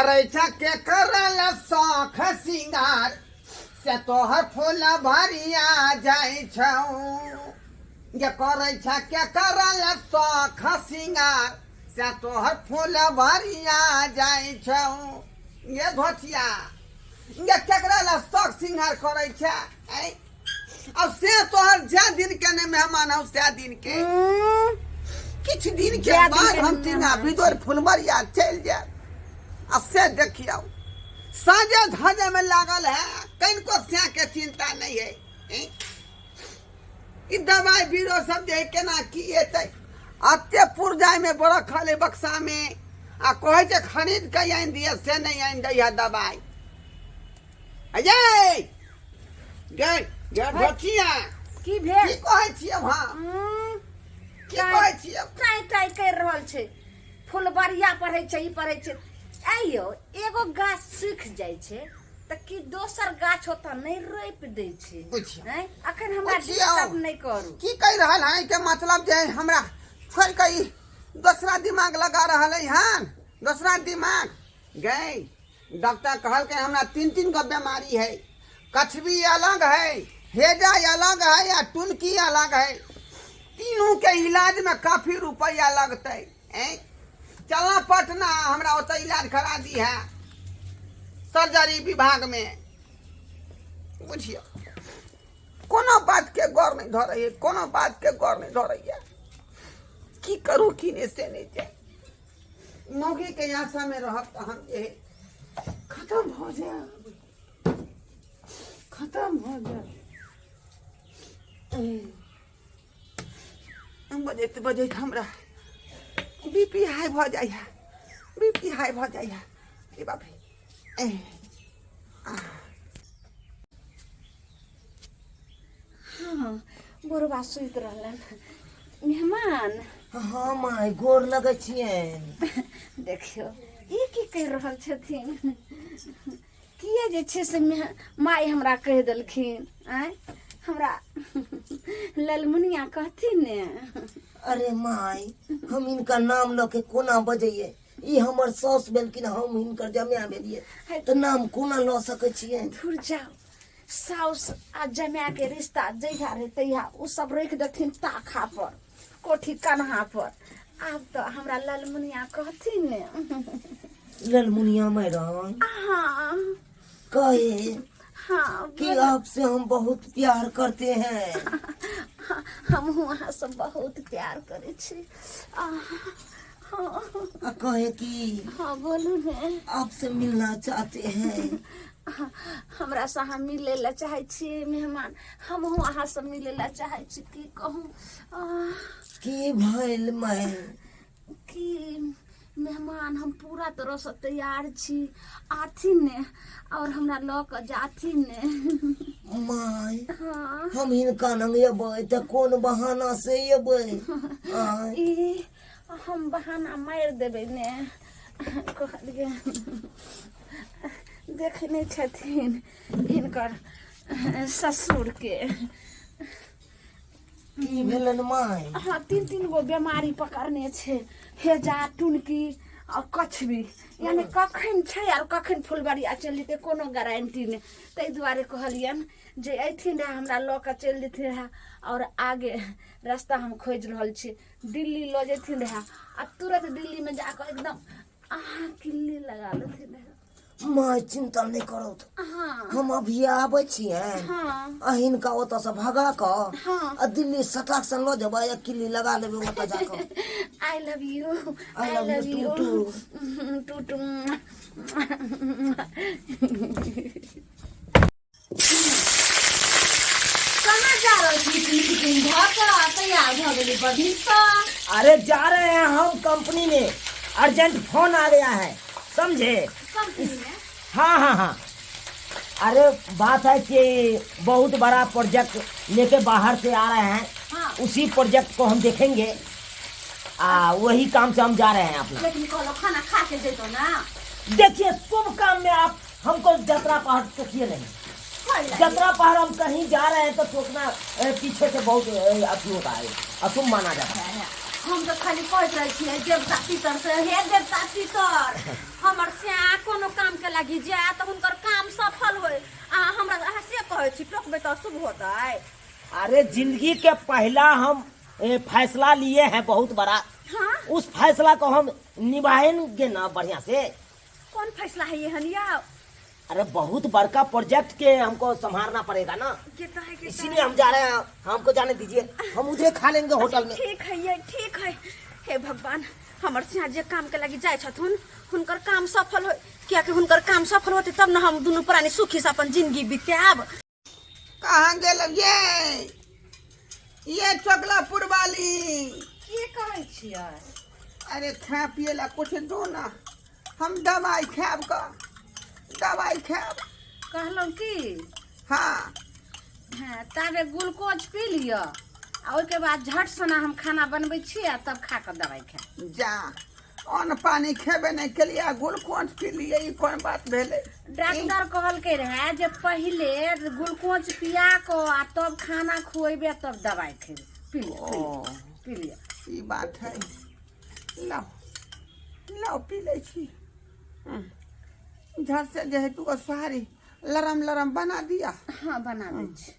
करै छ के करल शौख सिंगार से तोहर फूल भरिया जाइ छौ जे करै छ के करल शौख सिंगार से तोहर फूल भरिया जाइ छौ। ये धोतिया ये केकरा ला शौख सिंगार करै छ? ऐ अब से तोहर जे दिन के ने मेहमान हौ से दिन के किछु दिन के जै दिन बाद के हम मेहमान तीना बिदोर फुलबरिया चलि जायब आ से देखियौ साँझे धजे में लागल है, कनिको सैं के चिंता नहीं है। हैं? ई दवाई बीरो सब जे है केना की एतै, अते पुर्जा में बरखल है बक्सा में आ कहै छै खरीद के आनि दिअ, से नहीं आनि दै है दवाई। अजय गे गे ढोचिया की भेल? की कहै छियै वहाँ? की कहै छियै? टाइ टाइ करि रहल छै, फुलबरिया पढ़ै छै, ई पढ़ै छै। आइयो एगो गाछ सूखि जाइ छै तऽ की दोसर गाछ ओतऽ नहि रोपि दै छै? बुझियौ। आँय? अखन हमरा बुझियौ। डिस्टर्ब नहि करू। की कहि रहल है के मतलब जे हमरा छोड़ि कऽ ई दोसरा दिमाग लगा रहल है हन, दोसरा दिमाग। गई डॉक्टर कहलकै हमरा तीन तीन गो बीमारी है, कछबी अलग है, हेजा अलग है आ टुनकी अलग है। तीनों के इलाज में काफी रुपया लगतै। ऐं चलना पटना, हमरा ओतऽ इलाज करा दी है सर्जरी विभाग में। बुझियौ कोनो बात के गौर नहीं धरैया, कोनो बात के गौर नहीं धरैया। की करू की नहीं से नहीं जाए। मौगी के आशा में रहब तऽ हम जे खत्म भऽ जायब, खत्म भऽ जायब। बजैत बजैत हमरा बीपी हाई भऽ जाइए, बीपी हाई भऽ जाइए। अरे बाप रे। हाँ, बुढ़बा सुति रहलन। मेहमान। हाँ माय, गोर लगै छियनि। देखियौ ई की कहि रहल छथिन। किए जे छै से माय हमरा कहि देलखिन। आँय, हमरा ललमुनिया कहथिन ने। अरे माय, हम हिनका नाम लऽ के कोना बजैयै? ई हमर साउस भेलखिन, हम हिनकर जमाय भेलियै, तऽ नाम कोना लऽ सकै छियै? धुर जाउ, साउस आ जमायके रिश्ता जहिया रहै तहिया ओ सब राखि देथिन ताखा पर, कोठी कन्हा पर। आब तऽ हमरा ललमुनिया कहथिन ने। ललमुनिया मैडम। हाँ। कहे हाँ कि आपसे हम बहुत प्यार करते हैं। हमहूँ अहाँ से बहुत प्यार करै छी। हाँ। आ कहे कि हाँ बोलू ने। आपसे मिलना चाहते हैं। हमरा से अहाँ मिलै लए चाहै छियै मेहमान? हमहूँ अहाँ से मिलै लए चाहै छी। की कहूँ, की भइल मैं? की मेहमान, हम पूरा तरह से तैयार छी, आथिन ने और हमरा लऽ कऽ जाथिन ने। माय। हाँ। हम हिनका नंग एबै तऽ कोन बहाना से एबै? आँय? ई हम बहाना मारि देबै ने। कहलियै देखै नहि छथिन हिनकर ससुरके? की भेलनि माय? हाँ, तीन तीन गो बीमारी पकड़ने छै, हेजा, टुनकी आ कछबी। यानी कखन छै आर कखन फुलबरिया चलि जेतै कोनो गारंटी नहि। ताहि दुआरे कहलियनि जे अयथिन रहए, हमरा लऽ कऽ चलि जेथिन रहए आओर आगे रास्ता हम खोजि रहल छी। दिल्ली लऽ जेथिन रहए आ तुरंत दिल्लीमे जाकऽ एकदम अहाँ किल्ली लगा लेथिन रहए। माय, चिंता नहीं करो। हाँ। हम अभी आबै छियै। हाँ। आ हिनका ओतऽ से भगा कऽ हाँ। आ दिल्ली सटाक से लऽ जेबै आ किल्ली लगा लेबै ओतऽ जाकऽ। I love you. I love you too. Too too. कहाँ जा रहल छी टिफिन धऽ कऽ तैयार भऽ गेली बड़ नीकसँ? अरे जा रहे हैं हम कंपनी में, अर्जेंट फोन आ गया है, समझे? कंपनी में? हाँ हाँ हाँ, अरे बात है कि बहुत बड़ा प्रोजेक्ट लेके बाहर से आ रहे हैं। हाँ। उसी प्रोजेक्ट को हम देखेंगे आ वही काम से हम जा रहे हैं अपना। लेकिन कहलो खाना खा के जैतो ना। देखिए, शुभ काम में आप हमको जतरा पहाड़ टोकिए नहीं। कोई जतरा पहाड़ हम कहीं जा रहे हैं तो टोकना पीछे से बहुत अथी होता है, अशुभ माना जाता है। हम तऽ खाली कहैत रहै छियै देवता पितर से, हे देवता पितर, हमर स्या कोनो लागी जाए तऽ हुनकर काम सफल होय। अहाँ हमरा अहाँ से कहै छी टोकबै तऽ अशुभ होतै? अरे जिंदगी के पहला हम फैसला लिए हैं बहुत बड़ा। हाँ? उस फैसला को हम निभाएंगे ना बढ़िया से। कौन फैसला है ये हनिया? अरे बहुत बड़का प्रोजेक्ट के हमको संभालना पड़ेगा ना, कितना है, कितना? इसीलिए हम जा रहे हैं। हमको जाने दीजिए, हम उधरे खा लेंगे होटल में। ठीक है ये, ठीक है। हे भगवान, हमर सिंह जे काम के लगी जाय छथुन हुनकर काम सफल हो, कियाकि हुनकर काम सफल होते तब न हम दुनू प्राणी सुखी से अपन जिंदगी बितायब। कहाँ गेल ये चकलापुर वाली? की कहै छियै? अरे खाए पिए ला कुछ दो ना, हम दवाई खायब का दवाई खायब। कहलहुँ की, हाँ। हाँ, ताबे ग्लूकोज पी लिअ आ ओहिके बाद झट सना हम खाना बनबै छी आ तब खा कऽ दवाइ खायब। जा अन्न पानी खेबे नहि केलियै, ग्लूकोज पी लियै, ई कोन बात भेलै? डॉक्टर कहलकै रहए जे पहिले ग्लूकोज पिया कऽ आ तब खाना खुएबै, तब दवाइ खेबै। पी लिअ, पी लिअ, पी लिअ। ई बात है, लाओ लाओ, पी लै छी। झट से जे है तू सोहारी लरम लरम बना दिया। हाँ, बना दै छी।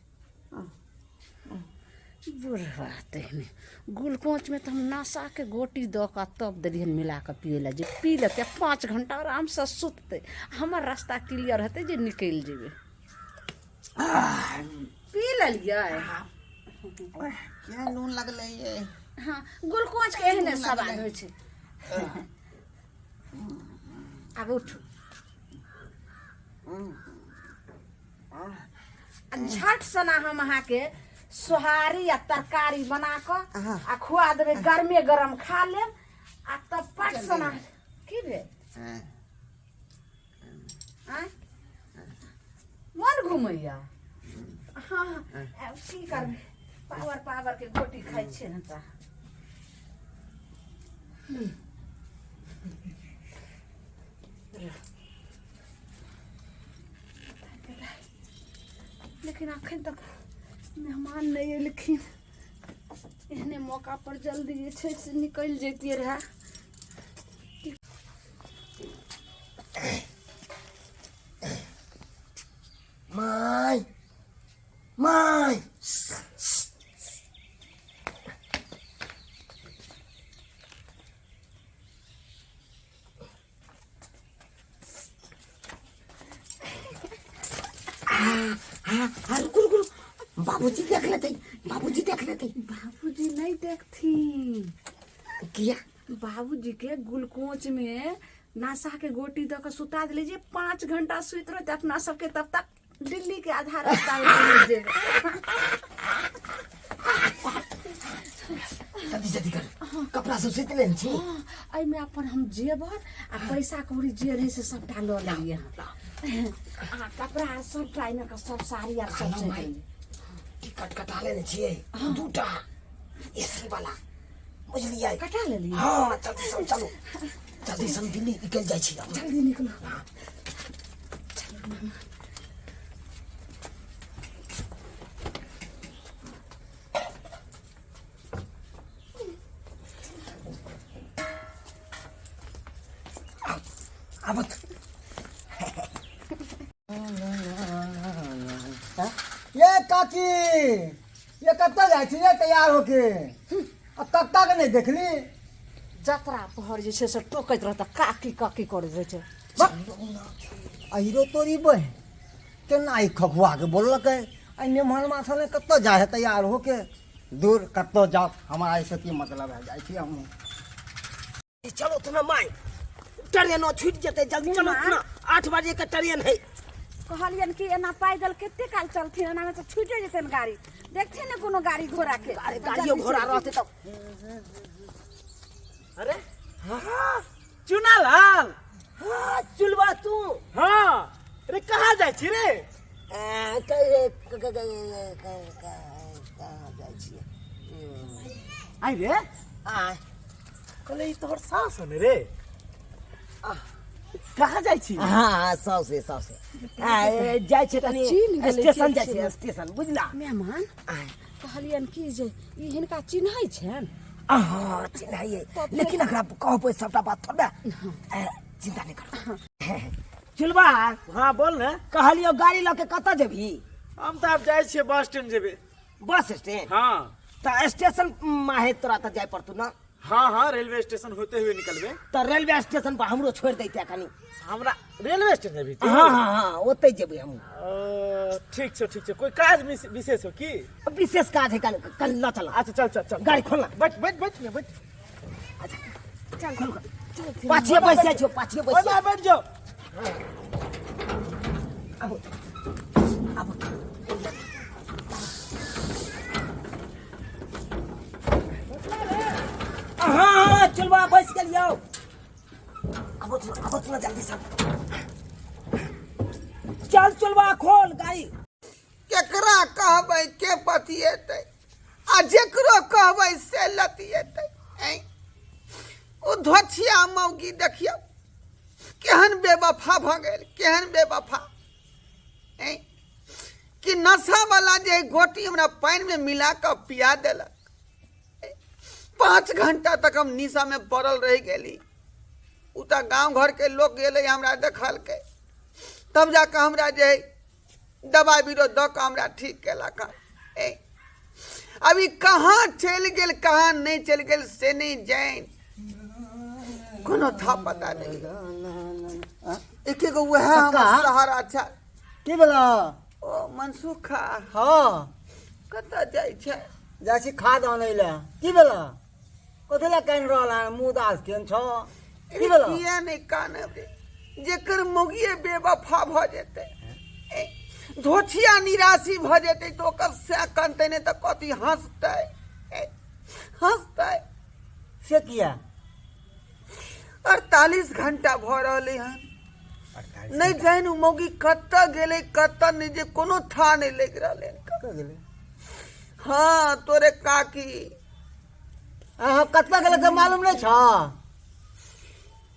बुढ़वा तहिने ग्लूकोजमे तऽ हम नशाके गोटी दऽ कऽ तब देलियनि मिला कऽ पियै लए जे पी लेतै 5 घंटा आरामसँ सुततै, हमर रास्ता क्लियर हेतै जे निकलि जेबै। पी लेलियै? क्या नून लगलै ये? हाँ, ग्लूकोजके एहने सवाद होइ छै। आब उठू आ झट सना हम अहाँके सोहारी आ तरकारी बना कऽ आ खुआ देबै, गरमे गरम खा लेब आ तब पट सना। की भेल? आँय, मन घुमैया? हाँ, आब की करबै, पावर पावर के गोटी खाइ छियै ने तऽ। लेकिन अखन तक मेहमान नहि एलखिन, एहने मौका पर जल्दी जे छै से निकलि जैतियै रहए। My my, रुकू रुकू, बाबूजी देख लेते, बाबूजी देख लेते। बाबूजी नहि देखथिन। किया? बाबूजी के ग्लूकोज में नशा के गोटी दऽ के सुता देली जे 5 घंटा सुति रहते, अपना सबके तब तक दिल्ली के आधा रास्ता में पहुंच जेबै। जल्दी जल्दी कर, कपड़ा सब सीत लेने छी। हाँ, एहिमे अपन हम जेवर आ पैसा कौड़ी जे रहै से सबटा लऽ लेलियै हँ, आ कपड़ा आर सबटा एहिमे के सब साड़ी आर सब कहलहुँ भाई, सैत लेलियै। टिकट कटा लेने छियै दूटा एसी वाला, बुझलियै? कटा लेलियै? हाँ, जल्दी से चलू, जल्दी से दिल्ली निकल जाइ छी हम। जल्दी निकलो। आबत। ये काकी, ये कतऽ जाइ छी ये तैयार होके? आ कक्का के नहि देखली? जतरा पहर जे छै से टोकैत रहत, काकी काकी करैत रहै छै। अहिरो तोरी बहिन, केना ई खखुआ के बोललकै? आ नेमहर माथल कतऽ जाइ है तैयार होके? दूर कतऽ जाओ, हमरा एहिसँ की मतलब है, जाइ छी हमहूँ। चलो तो ना माय, ट्रेन छूट जेतै, जल्दी चलो ना, 8 बजे के ट्रेन है। कहलियन कि एना पैदल कते काल चलथिन, एनामे तऽ छूटे जेतनि गाड़ी। देखथिन ने कोनो गाड़ी घोड़ा के। अरे गाड़ियो घोड़ा रहते तो। अरे हाँ, चुना लाल। हाँ चुलवा तू? हाँ, अरे कहाँ जाइ छी रे? आ, क- क- क- क- क- क- कहाँ जाइ छियै? आई रे। आ कहले ई तोहर सास हन रे, कहाँ जाइ छी? हाँ हाँ, सौसे सौसे आ, ए, जाइ छियै कनि चिन्ह गेलै स्टेशन के जाइ छियै छियै? स्टेशन, बुझला? मेहमान, कहलियन कि जे ई हिनका चिन्है छनि? हाँ, चिन्हैयै, लेकिन एकरा कहबै सबटा बात थोड़बे। ए, चिन्ता नहि करू। चुलबा। हाँ, बोल ने। कहलियो गाड़ी लऽ के कतऽ जेबही? हम तऽ आब जाइ छियै, बस स्टैंड जेबै। Bus stand? हाँ। तऽ स्टेशन माहे तोरा तऽ जाय पड़तौ ना? हाँ हाँ, रेलवे स्टेशन होते हुए निकलबे। तऽ रेलवे स्टेशन पर हमरो छोड़ि दैते कनी। हमरा रेलवे स्टेशन जेबही तू? हाँ हाँ हाँ, ओतै जेबै हम। ठीक छौ, ठीक छौ। कोई काज विशेष हो की? विशेष काज है, कल कल लऽ चल। अच्छा, चल चल चल। गाड़ी खोल ना। बैठ बैठ बैठ ने, बैठ। चल, खोल खोल। पाछिए बैस जाइ छियौ, पाछिए बैस। ओए माय, बैठ जाओ। आबो आबो। हाँ हाँ, चलबा, बैस गेलियौ। आबो चल, आबो चल, जल्दी सब चल। चलबा, खोल गाड़ी। केकरा कहबै, के बतियेतै? आ जेकरो कहबै से लतियेतै। ऐं, ओ धोछिया मौगी देखियौ केहन बेवफा भऽ गेल, केहन बेवफा। ऐं, कि नशावला जे गोटी हमरा पानिमे मिला कऽ पिया देलक, 5 घंटा तक हम निशामे पड़ल रहि गेली। ओ तऽ गाँव घरके लोक गेलै, हमरा देखलकै, तब जाकऽ हमरा जे है दबाइ बीरो दऽ कऽ हमरा ठीक केलक हन। ए, अभी कहाँ चलि गेल, कहाँ नहि चलि गेल से नहि जानि, कोनो था पता नहीं। एके गो वएह हमर कक्का? सहारा छै। की भेल? ओ मनसुखा। हँ। कतऽ जाइ छै? जाइ छी खाद आनै लए। की भेल? कथी लए कानि रहल हन? मुँह दास केहन छौ? की भेल? किया नहि कानब रे, जेकर मौगिए बेवफा भऽ जेतै, ए, धोछिया निराशी भऽ जेतै, तऽ ओकर से कनतै नहि तऽ कथी हँसतै? ए, हँसतै? से किया? 48 घंटा भऽ रहलै हन, नहि जानि ओ मौगी कतऽ गेलै, कतऽ नहि, जे कोनो था नहि लागि रहलै हन। कतऽ गेलै? हाँ, तोरे काकी। अहाँ कतऽ गेलै से मालूम नहि छौ?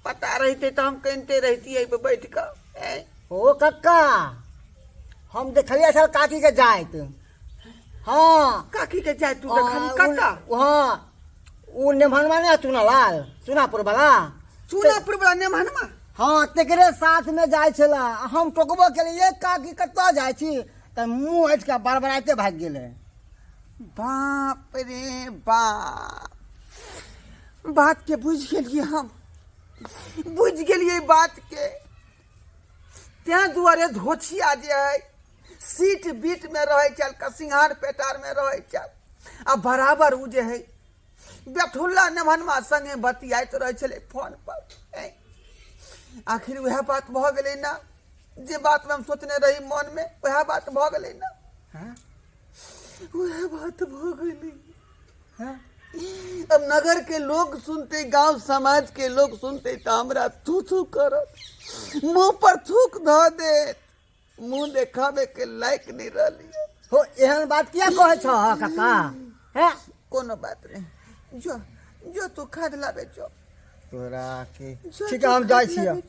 पता रहितै तऽ हम कनिते रहितियै एहिपर बैठ कऽ, ऐं? ओ कक्का, हम देखलियै छल काकीके जाइत, हँ। काकी के जाय तू देखली? कतऽ? हँ, ओ नेमहनमा नहि, चुनालाल, चुनापुर वाला। चूनापुर वाला नेमहनमा? हँ, तेकरे साथमे जाइ छलै। आ हम टोकबो केलियै, काकी कतऽ जाइ छी, तऽ मुँह हटि कऽ बड़बड़ाइते भागि गेलै। बाप रे बाप, बात के बुझि गेलियै हम, बुझि गेलियै बात के। तें दुआरे धोछिया जे है सीट बीट में रहै छल, सिंघार पेटार में रहै छल, आ बराबर ओ जे है बेठुल्ला नेमहनमा संगे बतियाइत रहै छलै फोन पर। ऐं, आखिर वएह बात भऽ गेलै ने, जे बात हम सोचने रही मनमे, वएह बात भऽ गेलै ने। हँ? वएह बात भऽ गेलै। हँ? अब नगर के लोग सुनते, गांव समाज के लोग सुनते तऽ हमरा थू थू करत, मुंह पर थूक धऽ देत, मुंह देखाबे के लायक नहीं रहली। हो, एहन बात किया कहै छह काका, हैं? कोनो बात नहीं, जो जो तू खाद लाबे जो। तोरा के जो ठीक तू है, हम जाइ खाद छियै। लाबे।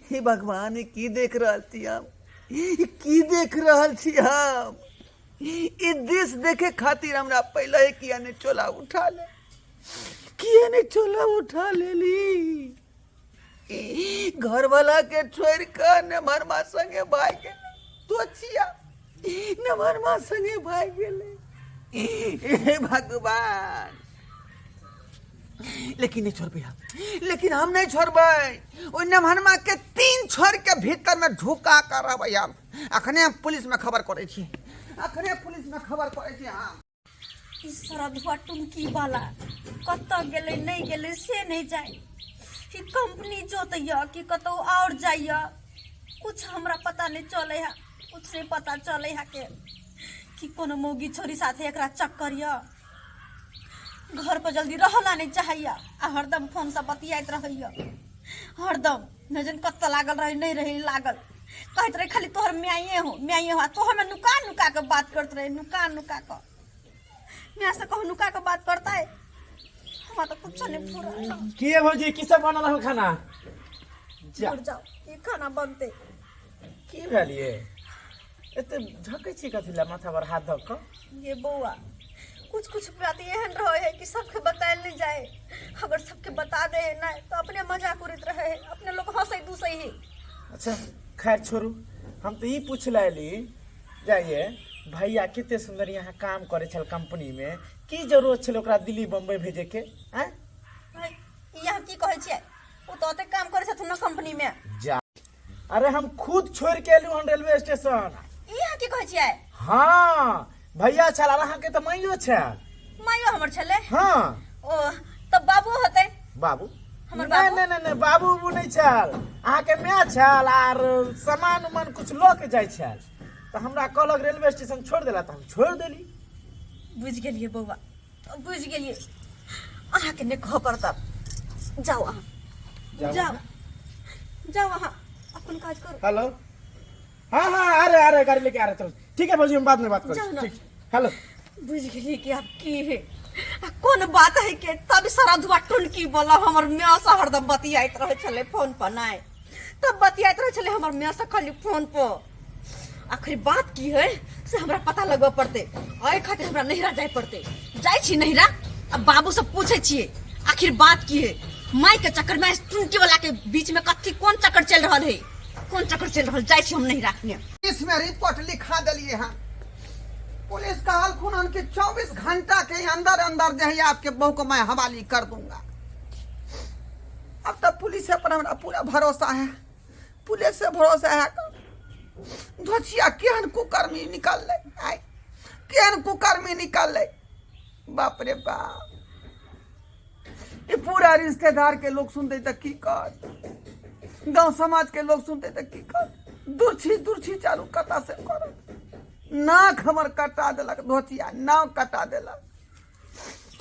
हे भगवान, ई की देख रहल छी हम? ई की देख रहल छी हम? ई दृश्य देखे खातिर हमरा पहले ही किया ने चोला उठा ले, किया ने चोला उठा लेली? घरवाला के छोड़ कऽ नेमहरमा संगे भागि गेलै तो छिया, नेमहरमा संगे भागि गेलै। हे भगवान, लेकिन नहीं छोड़बै हम, लेकिन हम नहीं छोड़बै। ओहि नेमहरमा के तीन छोड़ के भीतर में ढुका कर रहबै हम। अखने हम पुलिस में खबर करै छी, अखने पुलिस में खबर करै छी हम। ई सरधुआ टुनकी वाला कतऽ गेलै, नहि गेलै से नहि जाय। ई कंपनी जोतैया कि कतौ आओर जाइया, कुछ हमरा पता नहि चलै है, कुछ नहि पता चलै है के कि कोनो मौगी छोरी साथे एकरा चक्कर यऽ। घर पर जल्दी रहला नहि चाहैया आ हरदम फोनसँ बतियाइत रहैया, हरदम नहि जानि कतऽ लागल रहै, नहि रहै लागल। कहैत रहे खाली तोहर माये हो, माये हो, आ तोहर में नुका नुका के बात करत रहे, नुका नुका के। माय से कहू नुका के बात करता है, हमरा तो कुछ नहीं पूरा। की भौजी, की सब बनल हो खाना? जा। मर जाओ, ये खाना बनते। की भेल ये? एते झकै छी कथी लए माथा पर हाथ धऽ कऽ? ये बौआ, कुछ कुछ बात एहन रहे है कि सबके बतायल नहीं जाए। अगर सबके बता दे है ना तो अपने मजाक उड़ैत रहे है, अपने लोग हंसै दुसै है। अच्छा खैर छोड़ू, हम तो ई पूछ ली जाइए भैया कते सुंदर यहाँ काम करे छल कंपनी में, की जरूरत छल ओकरा दिल्ली बम्बई भेजे के? आँय? भाई, ई अहाँ की कहै छियै? ओ तऽ ओते काम करै छथुन ने कंपनी में। जा, अरे हम खुद छोड़ के एलहुँ हन रेलवे स्टेशन। ई अहाँ की कहै छियै? हाँ भैया छल, और अहाँके तऽ माइयो छल। माइयो हमर छलै? हाँ। ओ तऽ बाबू होतै? बाबू हमर नहीं बाबू? नहीं नहीं नहीं, बाबू उबू नहीं छल, अहाँके माय छल आर सामान उमान कुछ लऽ के जाइ छल, तऽ हमरा कहलक रेलवे स्टेशन छोड़ देला तऽ हम छोड़ देली। बुझि गेलियै बौआ, बुझि गेलियै, अहाँके नहि कहऽ पड़त आब। जाउ अहाँ, जाउ जाउ, अहाँ अपन काज करू। हेलो, हाँ हाँ, आ रहे आ रहे, गाड़ी लेके आ रहे, चलो ठीक है भौजी, हम बाद में बात जाओ करें। ना। ठीक, हेलो। बुझि गेलियै कि आब की है आ कोन बात है के तब सारा धुआ टुनकी बोला हमर माय से हरदम बतियाइत रहै छलै फोन पर, नहि तब बतियाइत रहै छलै हमर माय से खाली फोन पर। आखिर बात की है से हमरा पता लगबऽ पड़तै, एहि खातिर हमरा नैहरा जाय पड़तै। जाइ छी नैहरा आ बाबू से पूछै छियै आखिर बात की है, माय के चक्कर में टुनकी वाला के बीच में कथी कोन चक्कर चलि रहल है, कोन चक्कर चलि रहल। जाइ छी हम नैहरा अखने। पुलिस में रिपोर्ट लिखा दिलिए हैं। पुलिस कहलखुन हन कि 24 घंटा के अंदर अंदर जो है आपके बहू को मैं हवाली कर दूंगा। अब तो पुलिस पर हमरा पूरा भरोसा है, पुलिस से भरोसा है। धोचिया केहन कुकर्मी निकल ले, आय केहन कुकर्मी निकल ले, बाप रे बाप। ये पूरा रिश्तेदार के लोग सुनते तो की कर, गांव समाज के लोग सुनते तो की कर, दुर्छी दुर्छी चारू कता से कर, नाक हमर कटा देलक धोतिया, नाक कटा देलक।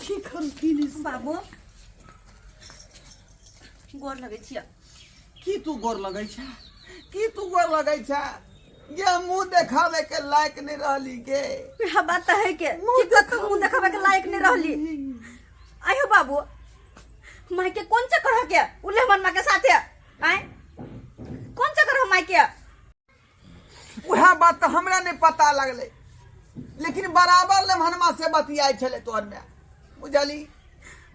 की करू की नहीं। बाबू गोर लगै छियै। की तू गोर लगै छै? की तू गोर लगै छै? ये मुंह देखावे के लायक नहीं रहली गे। इएह बात तऽ है के कि कतौ मुंह देखावे के लायक नहीं रहली। आयो बाबू, माय के कोन चक्कर है के उले हमर माँ के साथे? आय कोन चक्कर है माय के? वएह बात तऽ हमरा नहीं पता लगलै, लेकिन बराबर ले हनुमा से बतियाइ छलै तोहर माय, बुझली?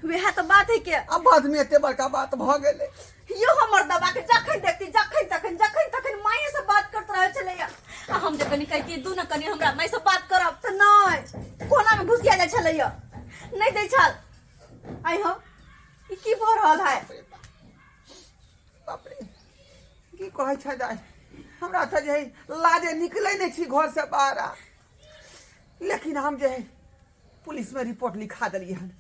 वएह तऽ बात है के। अब बाद में एते बड़का बात भऽ गेलै। यो हमर दबा के जखन देखती जखन तखन जखन तखन माये से बात करत रहे छलैया, आ हम जे कनी कहती दू न कनी हमरा माय से बात करब तऽ नहि, कोना में घुसिया जाइ छलैया, नहि दै छल। आइ हो ई की भऽ रहल है? बाप रे, की कहै छै दाइ, हमरा तऽ जे है लाजे निकलै नहि छी घर से बाहर। लेकिन हम जे है पुलिस में रिपोर्ट लिखा देलियै हन,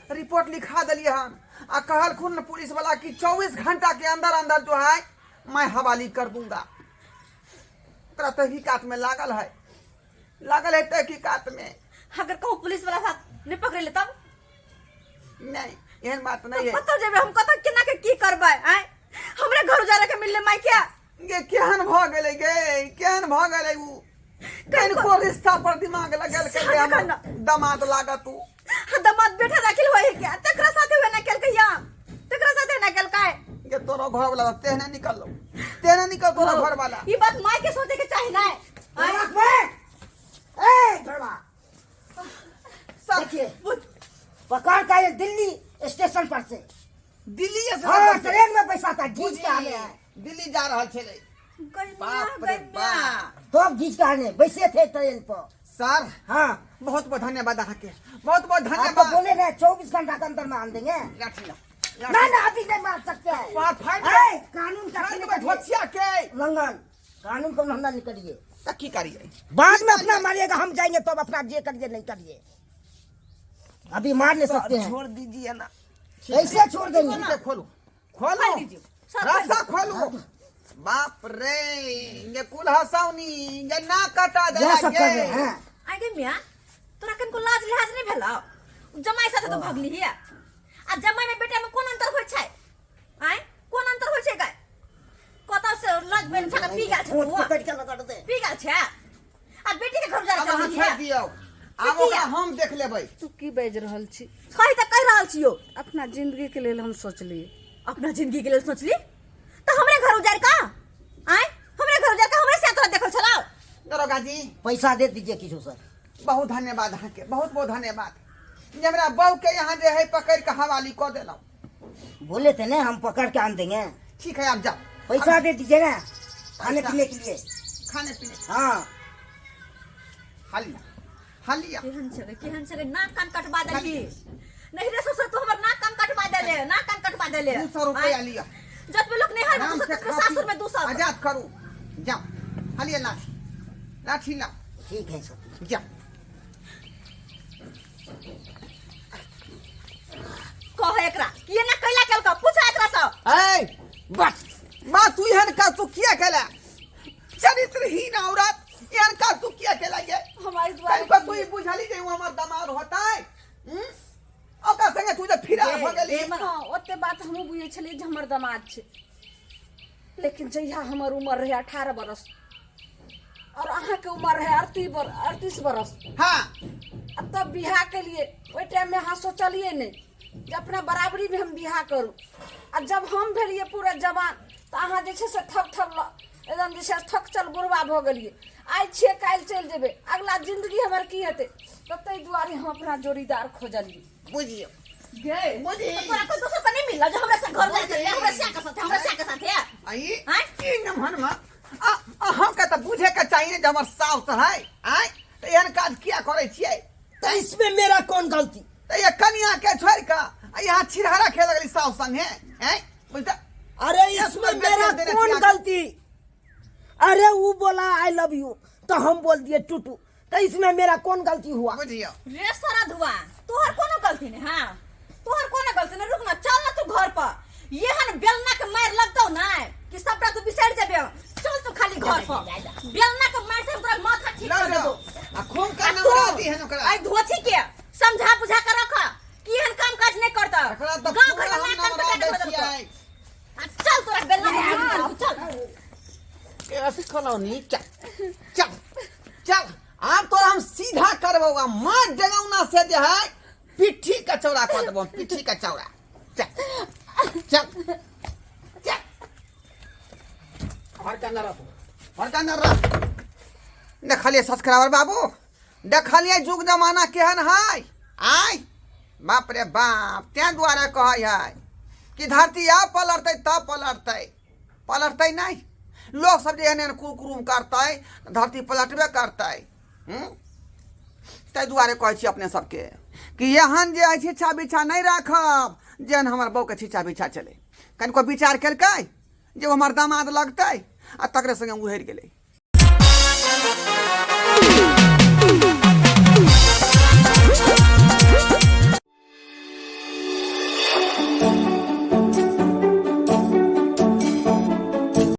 रिपोर्ट लिखा देलियै हन, आ कहलखुन पुलिस वाला कि 24 घंटा के अंदर अंदर जो है मैं हवाली कर दूंगा। ओकरा तहकीकात में लागल है, लागल है तहकीकात में। अगर कहूँ पुलिस वाला साथ नहीं पकड़े ले तब? नहीं, एहन बात नहीं है। कतौ जेबै हम, कतौ केना के की करबै? आँय हमरे घर उजाड़े के मिलले माय के। गे केहन भऽ गेलै गे, केहन भऽ गेलै उ? कनिको रिश्ता पर दिमाग लगल के सएह हमर ने। दामाद लागत उ। हाँ, दामाद बेटा दाखिल होय है क्या? तकरा साथे हुए ना केलकै या? तकरा साथे ना केलकै? गे तोरो घर वाला तेहने निकललो, तेहने निकल तोरा घर वाला। ई बात माय के सोचे के चाही ना। ए भड़वा, सब देखिए पकड़ का ये दिल्ली स्टेशन पर से। दिल्ली से? हाँ, ट्रेन में पैसा था, घींच के आने हैं। दिल्ली जा रहल छलै। बाप रे बाप। तो घींच के आने बैसे थे ट्रेन पर। सर। हाँ। बहुत बहुत धन्यवाद अहाँके, बहुत बहुत आप तो धन्यवाद। बोले रहे 24 घंटा के अंदर में आन देंगे। लाठी ला। ना ना, अभी नहीं मार सकते हैं। मार फाड़ दे। अरे, कानून का फाड़ देबै धोतिया के। उल्लंघन कानून को उल्लंघन नहीं करिए। तऽ की करिए? बाद में अपना मारिएगा, हम जाएंगे तो अपना जे करिए नहीं करिए, अभी मार नहीं सकते हैं। छोड़ दीजिए ना। ऐसे छोड़ देंगे? ठीक है, खोलो खोलो खोल दीजिए। सब रास्ता खोलो। बाप रे, ये कुल हसाउनी ये ना कटा दे। यह सब कर रहे हैं। आइ गे मिया, तोरा कनको लाज लिहाज नहीं भेलौ? जमाई साथे तो भगली हिया, आ जमाई में बेटा में कोन अंतर होइ छै? आय कोन अंतर होइ छै? गाय कतौ से लाज बन छा पी गेल छै? होंठ तू पकड़ के लगा दे। पी गेल छै आ बेटी के घर जा अब अहाँ चलली छोड़ हिया। दियौ, आब ओकरा हम देख लेबै। तू की बाजि रहल छी? सही तऽ कहि रहल छियौ। अपना जिंदगी के लेल हम सोचलियै। अपना जिंदगी के लेल सोचली तऽ हमरे घर उजाड़ का? आय हमरे घर उजाड़ का हमरे से तोरा देखल छलौ? दरोगा जी, पैसा दे दीजिए किशोर सर। बहुत धन्यवाद अहाँके, बहुत बहुत धन्यवाद। जे हमरा बहू के यहाँ जे है पकड़ के हवाली कऽ देलहुँ। बोले थे ना हम पकड़ के आन देंगे। ठीक है, आप जाओ। पैसा दे दीजिए ना खाने पैसा। पीने के लिए। खाने पीने। हाँ। हालिया हालिया। केहन छलै, केहन छलै, नाक कान कटवा देलही। नहीं रे ससुर, तू हमर नाक कान कटवा देले, नाक कान कटवा देले। 200 रुपया लिया। जतबे लोग नैहर में आराम 200, से ततबे खाओ सासुर पी। में 200। आजाद करू, जाओ। हालिया लाठी लाठी लाओ। ठीक है सर। जाओ। कह एकरा कि एना कैला केलका, पूछ एकरा से। ए बस बस, तू एहन काज तू किया केला? चरित्रहीन औरत, एहन काज तू किया केला ये? हमारे दुआरे कहीं पर तू ई बुझली जे उ हमर दामाद होतै? ओकरा संगे तू जे फिरार भ गेली। हाँ, ओते बात हमहूँ बुझै छलियै जे हमर दामाद छै, लेकिन जहिया हमर उमर रहै 18 बरस और अहाँके उमर रहै 38 बरस। हाँ। आ तब बियाह केलियै, ओहि टाइममे अहाँ सोचलियै नहि जे अपना बराबरीमे हम बियाह करू। आ जब हम भेलियै पूरा जवान तऽ अहाँ जे छै से थप थप लऽ एकदम जे छै थकचल बुढ़वा भऽ गेलियै। आइ छियै काल्हि चलि जेबै, अगला जिंदगी हमर की हेतै? तऽ ताहि दुआरे हम अपना जोड़ीदार खोजलियै। बुझियौ। गे, बुझी। तोरा कोई दोसर तऽ नहीं मिलल जे हमरा से घर जाय चले, हमरा से के साथे, हमरा से के साथे? आई आँय? ई नमहन मा आ अहाँके तऽ बुझे के चाहिए ने जे हमर साउस है। आँय, तऽ एहन काज किया करै छियै? तो इसमें मेरा कौन गलती? तऽ ये कनिया के छोड़ि कऽ आ यहाँ छिरहरा खेल लगली साउस संगे। आँय, बुझता? अरे ये इसमें सुबह मेरा बेटी देने कौन छिया। गलती? अरे वो बोला I love you तो हम बोल दिए टूटू, तो इसमें मेरा कौन गलती हुआ? बुझियौ। रे सारा धुआ, तोहर कोनो गलती नहीं। हाँ, तोहर कोनो गलती नहीं। रुक ना, चल ना तू घर पर, एहन बेलना के मार लगतौ ना कि सबटा तू बिसरि जेबे। चल तू खाली घर पर, बेलना के मार से तोरा माथा ठीक लऽ कर जाओ। देबो। आ खूब के आ नमरा तू दी हन ओकरा। आई धोती के समझा बुझा के रख कि एहन काम काज नहीं करता। एकरा तऽ गांव घर पूरा में हम नाक कान नमरा कटा के दै बदल छियै। आ चल तोरा बेलना के मार देबो, चल। ऐसी कॉलोनी, चल चल चल, आब तोरा हम सीधा करबौ आ मार डेगौना से जे है पिट्ठी के चौड़ा कऽ देबौ, पिट्ठी के चौड़ा। चल चल चल, घर के अंदर रह, घर के अंदर रह। देखलियै सब्सक्राइबर बाबू, देखलियै युग जमाना केहन है। आय बाप रे बाप, तें दुआरे कहै है कि धरती आब पलटतै तब पलटतै, पलटतै नहि। लोक सब जे एहन एहन कुकुरुम करतै धरती पलटबे करतै। ताहि दुआरे कहै छी अपने सबके कि एहन जे हइ छिछा बिछा नहि राखब जेहन हमर बहूके छिछा बिछा छलै। कनिको विचार केलकै जे ओ हमर दामाद लगतै आ तकरे संगे उहरि गेलै।